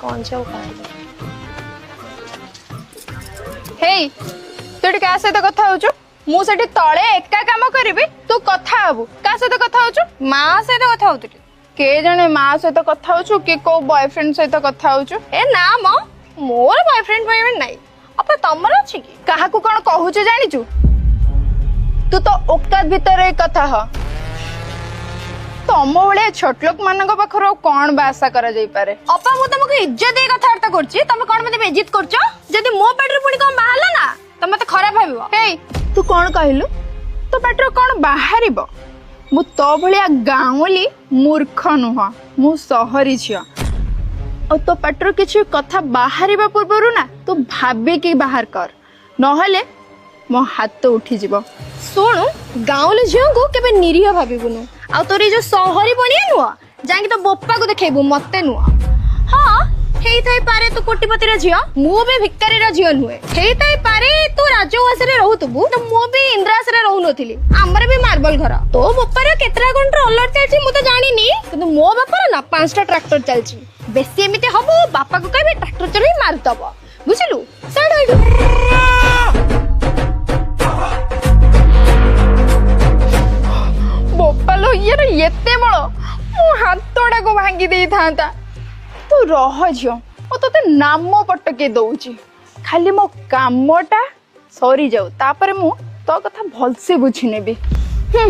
କଣ ଯେ ଆଉ କହିବି? ହେଇ, ତୁ ଏଠି କାହା ସହିତ କଥା ହଉଛୁ? ମୁଁ ସେଠି ତଳେ ଏକା କାମ କରିବି, ତୁ କଥା ହବୁ? କାହା ସହିତ କଥା ହଉଛୁ? ମା ସହିତ କଥା ହଉଥିଲି। କେ ଜଣେ, ମା ସହିତ କଥା ହଉଛୁ କି କୋଉ ବୟଫ୍ରେଣ୍ଡ ସହିତ କଥା ହଉଛୁ? ଏ ନା ମ, ମୋର ବୟଫ୍ରେଣ୍ଡ ଫୟଫ୍ରେଣ୍ଡ ନାଇଁ। ଅପା, ତମର ଅଛି କି? କାହାକୁ କଣ କହୁଛୁ ଜାଣିଛୁ? ତୁ ତ ଓକାତ ଭିତରେ କଥା ହ। ତମ ଭଳିଆ ଛୋଟ ଲୋକ ମାନଙ୍କ ପାଖରୁ ଆଉ କଣ ବା ଆଶା କରାଯାଇପାରେ? ଅପା, ମୁଁ ତମକୁ ଇଜ୍ଜତ ଦେଇ କଥାବାର୍ତ୍ତା କରୁଛି, ତମେ କଣ ମତେ ବେଜିତ କରୁଛ? ଯଦି ମୋ ପାଟିରୁ ପୁଣି କଣ ବାହାରିଲା ନା, ତମେ ମତେ ଖରାପ ଭାବିବ। ହେଇ, ତୁ କଣ କହିଲୁ? ତୋ ପାଟିରୁ କଣ ବାହାରିବ? ମୁଁ ତୋ ଭଳିଆ ଗାଉଁଲି ମୂର୍ଖ ନୁହଁ, ମୁଁ ସହରୀ ଝିଅ। ଆଉ ତୋ ପାଟିରୁ କିଛି କଥା ବାହାରିବା ପୂର୍ବରୁ ନା ତୁ ଭାବିକି ବାହାର କର, ନହେଲେ ମୋ ହାତ ଉଠିଯିବ। ଶୁଣୁ, ଗାଉଁଲି ଝିଅଙ୍କୁ କେବେ ନିରୀହ ଭାବିବୁନୁ। ଆଉ ତୋର ଏଇ ଯୋଉ ସହରୀ ପଣିଆ ନୁହଁ, ଯାଇକି ତୋ ବୋପାକୁ ଦେଖେଇବୁ, ମତେ ନୁହଁ। ହଁ, ହେଇଥାଇପାରେ ତୁ କୋଟିପତିର ଝିଅ, ମୁଁ ବି ଭିକାରୀର ଝିଅ ନୁହେଁ। ହେଇଥାଇପାରେ ତୁ ରାଜଉଆସରେ ରହୁଥିବୁ, ତ ମୁଁ ବି ଇନ୍ଦ୍ରାସରେ ରହୁନଥିଲି, ଆମର ବି ମାର୍ବଲ ଘର। ତୋ ବୋପାର କେତେଟା କଣ ଟ୍ରଲର ଚାଲିଛି ମୁଁ ତ ଜାଣିନି, କିନ୍ତୁ ମୋ ବାପାର ନା 5ଟା ଟ୍ରାକ୍ଟର ଚାଲିଛି। ବେଶୀ ଏମିତି ହବ, ବାପାକୁ କହିବି ଟ୍ରାକ୍ଟର ଚଲେଇ ମାରିଦବ, ବୁଝିଲୁ? ଛାଡ ଏଇଠୁ। ବୋପାଲୋ, ଇଏର ଏତେ ବଳ, ମୋ ହାତଟାକୁ ଭାଙ୍ଗି ଦେଇଥାନ୍ତା। ତୁ ରହ ଝିଅ, ମୁଁ ତୋତେ ନାମ ପଟକେଇ ଦଉଛି। ଖାଲି ମୋ କାମଟା ସରିଯାଉ, ତାପରେ ମୁଁ ତୋ କଥା ଭଲସେ ବୁଝିନେବି। ହୁଁ।